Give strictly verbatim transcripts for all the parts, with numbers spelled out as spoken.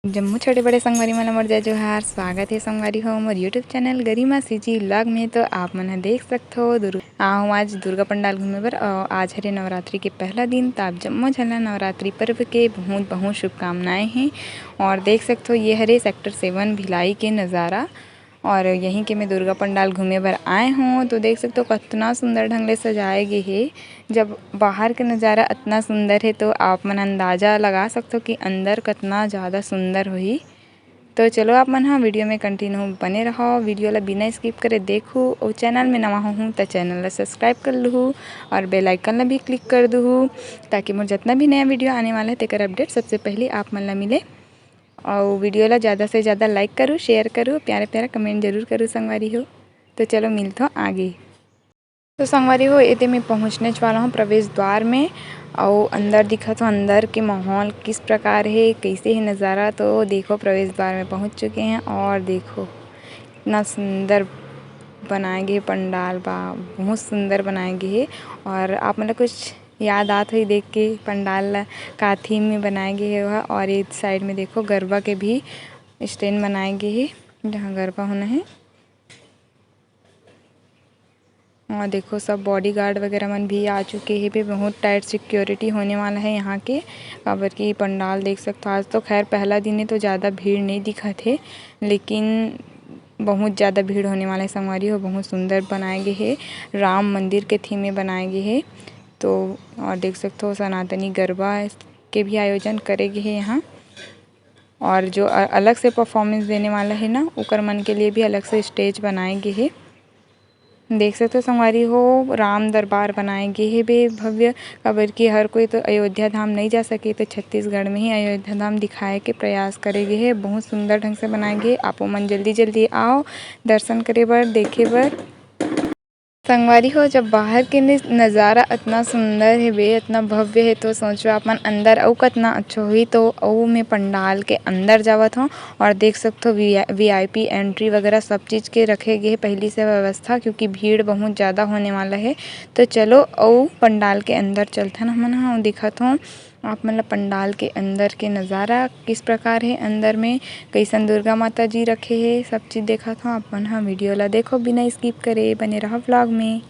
जम्मो छोटे बड़े संगवारी मन ला मोर जय जोहार। स्वागत हे संगवारी हो मोर YouTube चैनल गरिमा सीजी व्लॉग में। तो आप मन ह देख सकथो, दुर्गा आहूँ आज दुर्गा पंडाल घूमे बर। अ, आज हरे नवरात्रि के पहला दिन, तो आप जम्मो झन ला नवरात्रि पर्व के बहुत बहुत शुभकामनाएं हे। और देख सकथो, ये हरे सेक्टर सेवन भिलाई के नज़ारा। और यहीं के मैं दुर्गा पंडाल घूमे बर आए हूँ। तो देख सकथो, कतना सुंदर ढंग ले सजाए गे हे। जब बाहर के नज़ारा अतना सुंदर हे, तो आप मन अंदाजा लगा सकथो कि अंदर कतना ज़्यादा सुंदर होही। तो चलो, आप मन ह वीडियो में कंटिन्यू बने रहो, वीडियो ला बिना स्किप करे देखू। और चैनल में नवा होहू, तो चैनल ला सब्सक्राइब कर लूहू और बेल आइकन ला भी क्लिक कर दूहू, ताकि मोर जितना भी नया वीडियो आने वाला है, तेकर अपडेट सबसे पहले आप मन ला मिले। और वीडियो ला ज़्यादा से ज़्यादा लाइक करू, शेयर करू, प्यारा प्यारा कमेंट जरूर करू संगवारी हो। तो चलो, मिलथो आगे। तो संगवारी हो, एदे मैं पहुँचनेच वाला हूँ प्रवेश द्वार में। अउ अंदर दिखत हो, अंदर के माहौल किस प्रकार हे, कैसे हे नज़ारा। तो देखो, प्रवेश द्वार में पहुँच चुके हैं और देखो, इतना सुंदर बनाए गे पंडाल बा, बहुत सुंदर बनाए गे हे। और आप मन ला कुछ याद आत होही देख के पंडाल ला, का थीम में बनाए गे हे ओहा। और ये साइड में देखो, गरबा के भी स्टैंड बनाए गे हे, जहाँ गरबा होना है। और देखो, सब बॉडीगार्ड वगैरह मन भी आ चुके हे बे। बहुत टाइट सिक्योरिटी होने वाला है यहाँ के, काबर कि पंडाल देख सकथो। आज तो खैर पहला दिन है, तो ज़्यादा भीड़ नहीं दिखत हे, लेकिन बहुत ज़्यादा भीड़ होने वाला है संगवारी हो। बहुत सुंदर बनाए गे हे, राम मंदिर के थीम में बनाए गे हे। तो और देख सकथो, सनातनी गरबा के भी आयोजन करे गे हे यहाँ। और जो अ-, अलग से परफॉर्मेंस देने वाला है ना, ओकर मन के लिए भी अलग से स्टेज बनाए गे हे। देख सकथो संगवारी हो, राम दरबार बनाए गे हे बे भव्य, काबर कि हर कोई तो अयोध्या धाम नहीं जा सके, तो छत्तीसगढ़ में ही अयोध्या धाम दिखाए के प्रयास करे गे हे। बहुत सुंदर ढंग से बनाए गे हे। आपो मन जल्दी जल्दी आओ दर्शन करे बर, देखे बर। संगवारी हो, जब बाहर के नि-, नज़ारा अतना सुंदर हे बे, अतना भव्य हे, तो सोचो आप मन अंदर अउ कतना अच्छा होही। तो अउ मैं पंडाल के अंदर जावत हूँ और देख सकथो, वी-, VIP एंट्री वगैरह सब चीज़ के रखे गे हे पहली से व्यवस्था, क्योंकि भीड़ बहुत ज़्यादा होने वाला है। तो चलो, अउ पंडाल के अंदर चलथन हमन ह, दिखत हूँ आप मन ला पंडाल के अंदर के नज़ारा किस प्रकार हे, अंदर में कइसन दुर्गा माता जी रखे हे, सब चीज़ देखत हव। आप मन ह वीडियो ला देखो बिना स्किप करे, बने रहो व्लॉग में।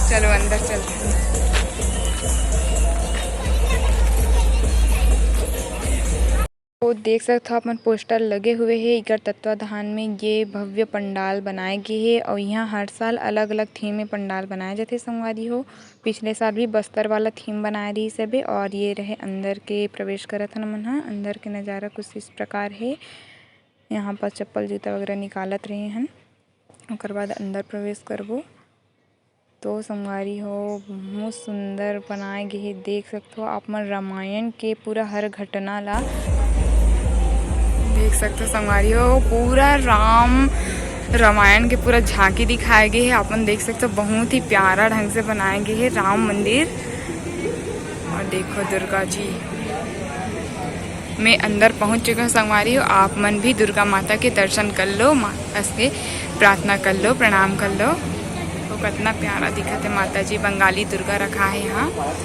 चलो अंदर चलते हैं। तो देख सकत हो आप मन, पोस्टर लगे हुए हे। इकर तत्वाधान में ये भव्य पंडाल बनाए गे हे और यहाँ हर साल अलग-अलग थीम में पंडाल बनाए जाथे संगवारी हो। पिछले साल भी बस्तर वाला थीम बनाए रहिस हबे और ये रहे अंदर के, प्रवेश करत हन हमन ह। अंदर के नज़ारा कुछ इस प्रकार हे। यहाँ पर चप्पल जूता वगैरह निकालत रहे हन, ओकर बाद अंदर प्रवेश करबो। तो संगवारी हो, बहुत सुंदर बनाए गे हे। देख सकथो आप मन रामायण के पूरा हर घटना ला देख सकथो संगवारी हो। पूरा राम रामायण के पूरा झांकी दिखाए गे हे। आप मन देख सकथो, बहुत ही प्यारा ढंग से बनाए गे हे राम मंदिर। और देखो दुर्गा जी, मैं अंदर पहुंच चुके हूँ संगवारी हो। आप मन भी दुर्गा माता के दर्शन कर लो, माता से प्रार्थना कर लो, प्रणाम कर लो। तो कितना प्यारा दिखत हे माता जी, बंगाली दुर्गा रखा है यहाँ। बहुत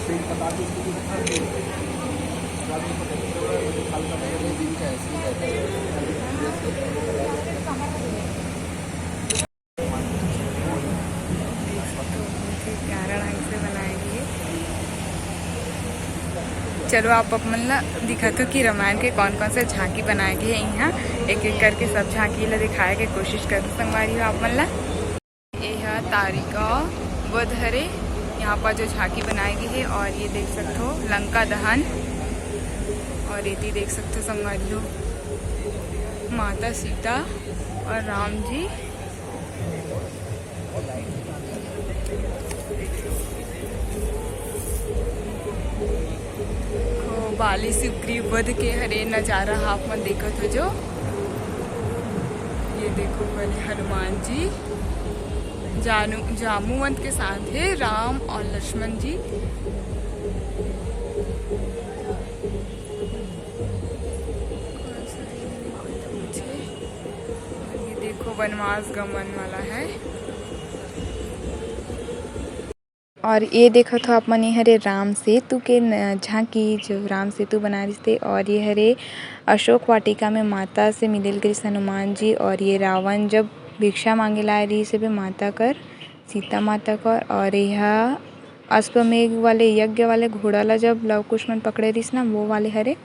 ही प्यारा ढंग से बनाए गे हे। चलो, आप मन ला दिखाथो कि रामायण के कौन कौन से झांकी बनाए गे हे यहाँ। एक एक करके सब झांकी ला दिखाए के कोशिश करूँ संगवारी हो आप मन ला। ये ह तारिका वध हरे, यहाँ पर जो झांकी बनाए गे हे। और ये देख सकथो लंका दहन, और ये भी देख सकथो संगवारी हो माता सीता और राम जी। देखो, बाली सुग्रीव वध के हरे नजारा ह आप मन देखत हो जो। ये देखो, बने हनुमान जी जानू, जामवंत के साथ है राम और लक्ष्मण जी। ये देखो, वनवास गमन वाला है। और ये देखत हो आप मन, ये हरे राम सेतु के न-, झांकी, जो राम सेतु बनाए रिहिस ते। और ये हरे अशोक वाटिका में माता से मिले ल गिस हनुमान जी। और ये रावण जब भिक्षा मांगे लाए रिहिस हे बे माता कर, सीता माता कर, और यह अश्वमेघ वाले यज्ञ वाले घोड़ा ला जब लव कुश मन पकड़े रिहिस ना, वो वाले हरे।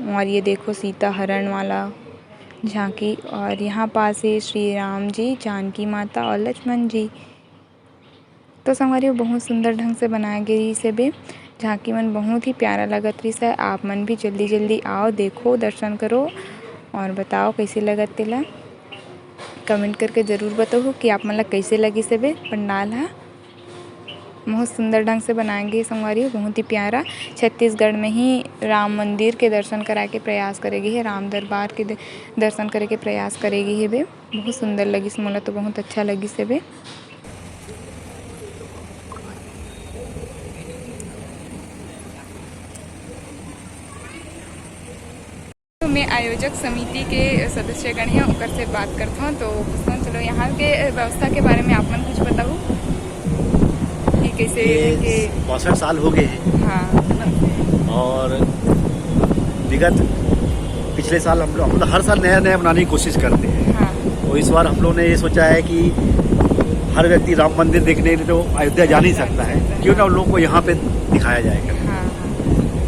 और ये देखो सीता हरण वाला झांकी। और यहाँ पास हे श्री राम जी, जानकी माता और लक्ष्मण जी। तो संगवारी हो, बहुत सुंदर ढंग से बनाए गे रिहिस हे बे। झांकी मन बहुत ही प्यारा लगत रिहिस हे। आप मन भी जल्दी जल्दी आओ, देखो, दर्शन करो और बताओ कैसे लगत तेला। कमेंट करके जरूर बताओ कि आप मन ला कैसे लगिस हे बे पंडाल हा। बहुत सुंदर ढंग से बनाए गे संगवारी हो, बहुत ही प्यारा। छत्तीसगढ़ में ही राम मंदिर के दर्शन कराए के प्रयास करे गे हे, राम दरबार के दे-, दर्शन करे के प्रयास करे गे हे बे। बहुत सुंदर लगिस, मोला तो बहुत अच्छा लगिस हे बे। तो मैं आयोजक समिति के सदस्यगण हे, ओकर से बात करत हूँ। तो पूछत हूँ, चलो यहाँ के व्यवस्था के बारे में आप मन कुछ बताओ कि कैसे ये के बासठ साल हो गए हैं। हाँ। और विगत पिछले साल हम लोग, हम लोग हर साल नया नया बनाने की कोशिश करते हैं। हाँ। तो इस बार हम लोगों ने ये सोचा है कि हर व्यक्ति राम मंदिर देखने के लिए तो अयोध्या जा नहीं सकता है, क्यों ना उन लोगों को यहाँ पे दिखाया जाएगा। हाँ, हाँ।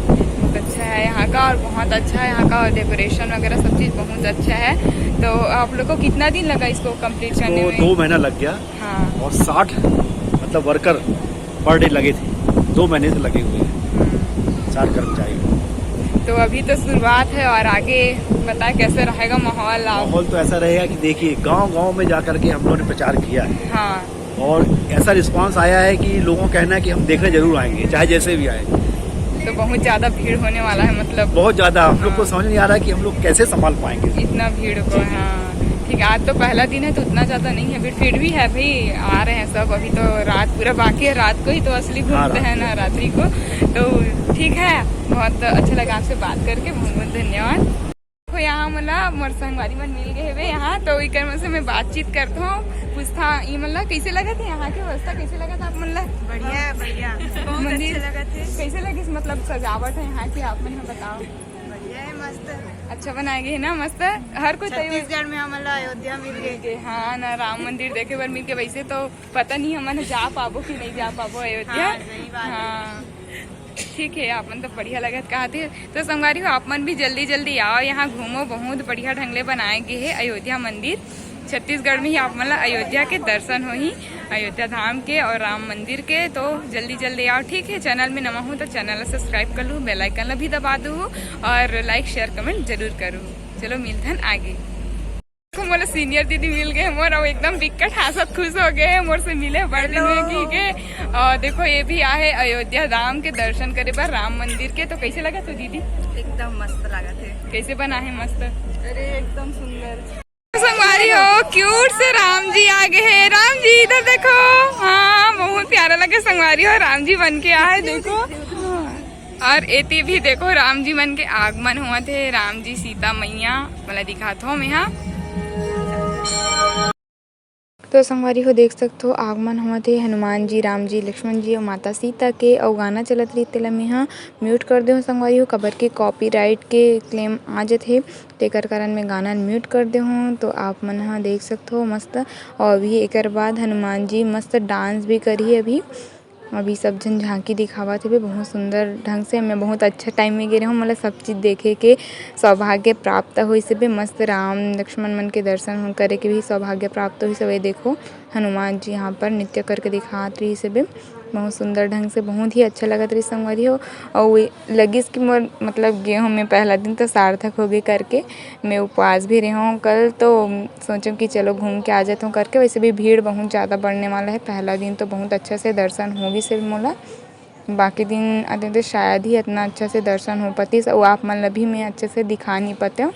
बहुत अच्छा है यहाँ का, और बहुत अच्छा है यहाँ का, और डेकोरेशन वगैरह सब चीज़ बहुत अच्छा है। तो आप लोग को कितना दिन लगा इसको कंप्लीट करने तो में? दो महीना लग गया। हाँ। और साठ, मतलब, वर्कर पर डे लगे थे, दो महीने से लगे हुए हैं। हम्म। साठ कर्मचारी। तो अभी तो शुरुआत है, और आगे पता है कैसे रहेगा माहौल? आप माहौल तो ऐसा रहेगा कि देखिए, गांव गांव में जा करके हम लोगों ने प्रचार किया है। हाँ। और ऐसा रिस्पांस आया है कि लोगों का कहना है कि हम देखने जरूर आएंगे, चाहे जैसे भी आए। तो बहुत ज़्यादा भीड़ होने वाला है, मतलब। बहुत ज़्यादा। हम लोग को हाँ। समझ नहीं आ रहा है कि हम लोग कैसे संभाल पाएंगे इतना भीड़ को। जी, जी। हाँ, ठीक है, आज तो पहला दिन है तो उतना ज़्यादा नहीं है, फिर, फिर भी है भाई, आ रहे हैं सब। अभी तो रात पूरा बाकी है, रात को ही तो असली हाँ, घूमते हैं ना, रात्रि को। तो ठीक है, बहुत अच्छा लगा आपसे बात करके, बहुत बहुत धन्यवाद। देखो, यहाँ मोला मोर संगवारी मन मिल गए हवे यहाँ, तो इकर मन से मैं बातचीत करत हूँ, पूछत हूँ, ई मन ला कैसे लगत है, यहाँ के व्यवस्था कैसे लगत है आप मन ला? बढ़िया है, बढ़िया। बहुत मंदिर अच्छा लगत है। कैसे लगिस, मतलब, सजावट है यहाँ की, आप मन बताओ। बढ़िया है, मस्त। अच्छा बनाए गए है ना, मस्त। हर कोई तैयार छत्तीसगढ़ में हमन ला अयोध्या मिल गए। हाँ ना, राम मंदिर देखे बर मिल के। वैसे तो पता नहीं हमन जा पाबो कि नहीं जा पाबो अयोध्या। हाँ, सही बात है। हाँ। ठीक है, आप मन तो बढ़िया लगत कहा थे। तो संगवारी हो, आप मन भी जल्दी जल्दी आओ, यहाँ घूमो, बहुत बढ़िया ढंग ले बनाए गए है अयोध्या मंदिर। छत्तीसगढ़ में ही आप मन ला अयोध्या के दर्शन होही, अयोध्या धाम के और राम मंदिर के। तो जल्दी जल्दी आओ, ठीक है। चैनल में नवा हो तो चैनल ला सब्सक्राइब कर लू, बेल आइकन ला भी दबा दू और लाइक शेयर कमेंट जरूर करू। चलो मिलथन आगे। देखो, मोला सीनियर दीदी मिल गए मोर, अउ एकदम बिकट हाँसत खुश हो गए मोर से मिले बड़ दिन में की के। और देखो, ये भी आहे अयोध्या धाम के दर्शन करे बर, राम मंदिर के। तो कैसे लगत हे दीदी? एकदम मस्त लगत हे। कैसे बना है? मस्त। अरे, एकदम सुंदर। संगवारी हो, क्यूट से राम जी आ गए हैं। राम जी इधर देखो। हाँ, बहुत प्यारा लगे संगवारी हो, राम जी बन के आए, देखो। और एती भी देखो, राम जी मन के आगमन होवत हे। राम जी, सीता मैया, मोला दिखात हो मेहा। तो संगवारी हो, देख सकत हो, आगमन होवत हे हनुमान जी, राम जी, लक्ष्मण जी अउ माता सीता के, अउ गाना चलत रही, तेला मेहा म्यूट कर देहूँ संगवारी हो, काबर के कॉपीराइट के क्लेम आ जथे, तेकर कारण मैं गाना म्यूट कर देहूँ। तो आप मन ह देख सकत हो मस्त, अउ अभी एकर बाद हनुमान जी मस्त डांस भी करही अभी। अभी सब झन झांकी दिखावत हेबे, बहुत सुंदर ढंग से। मैं बहुत अच्छा टाइम में गे रहूँ, मोला सब चीज देखे के सौभाग्य प्राप्त होइस हेबे। मस्त राम लक्ष्मण मन के दर्शन करे के भी सौभाग्य प्राप्त होइस हेबे। देखो, हनुमान जी यहाँ पर नृत्य करके दिखात रहिस हेबे, बहुत सुंदर ढंग से, बहुत ही अच्छा लगत रहिस संगवारी हो। अउ लगिस कि मोर, मतलब, गे हूँ मैं पहला दिन तो सार्थक होगे करके। मैं उपवास भी रहे हूँ कल, तो सोचें कि चलो घूम के आ जाता हूँ करके। वैसे भी भीड़ बहुत ज़्यादा बढ़ने वाला है, पहला दिन तो बहुत अच्छा से दर्शन हो गिस हे मोला, बाकी दिन आते तो शायद ही इतना अच्छा से दर्शन हो पातिस, अउ आप मन ला भी मैं अच्छे से दिखा नहीं पाते हूँ।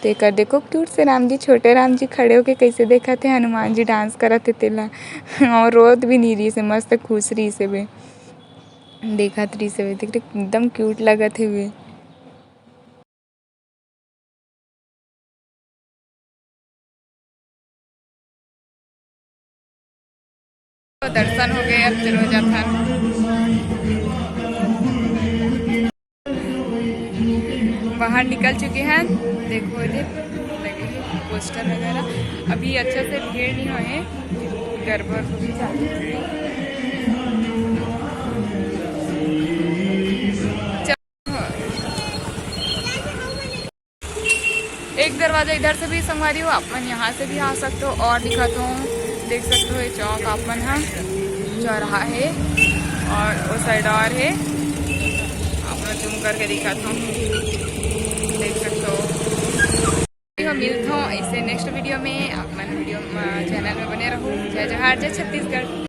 तो एकर देखो, क्यूट से राम जी, छोटे राम जी खड़े होके कैसे देखत हे, हनुमान जी डांस करत हे तेला, और रोत भी नहीं रहिस हे, मस्त खुश रहिस हेबे, देखत रहिस हेबे, देख रे, एकदम क्यूट लगत हेबे। दर्शन हो गए, अब चलो जाथन। बाहर निकल चुके हैं, देखो इधर लगे हैं पोस्टर वगैरह। अभी अच्छा से भीड़ नहीं हुए हैं, गड़बड़ हो भी जाती है। एक दरवाजा इधर से भी संगवारी हो, आप मन यहाँ से भी आ सकते हो। और दिखाता हूँ, देख सकते हो ये चौक आप मन हा, चौराहा है और वो साइड और है, आप मन जूम करके दिखाता हूँ, देख सकते हो। तो मिलता हूँ इससे नेक्स्ट वीडियो में, आप मन वीडियो चैनल में बने रहो। जय जोहार, जय छत्तीसगढ़।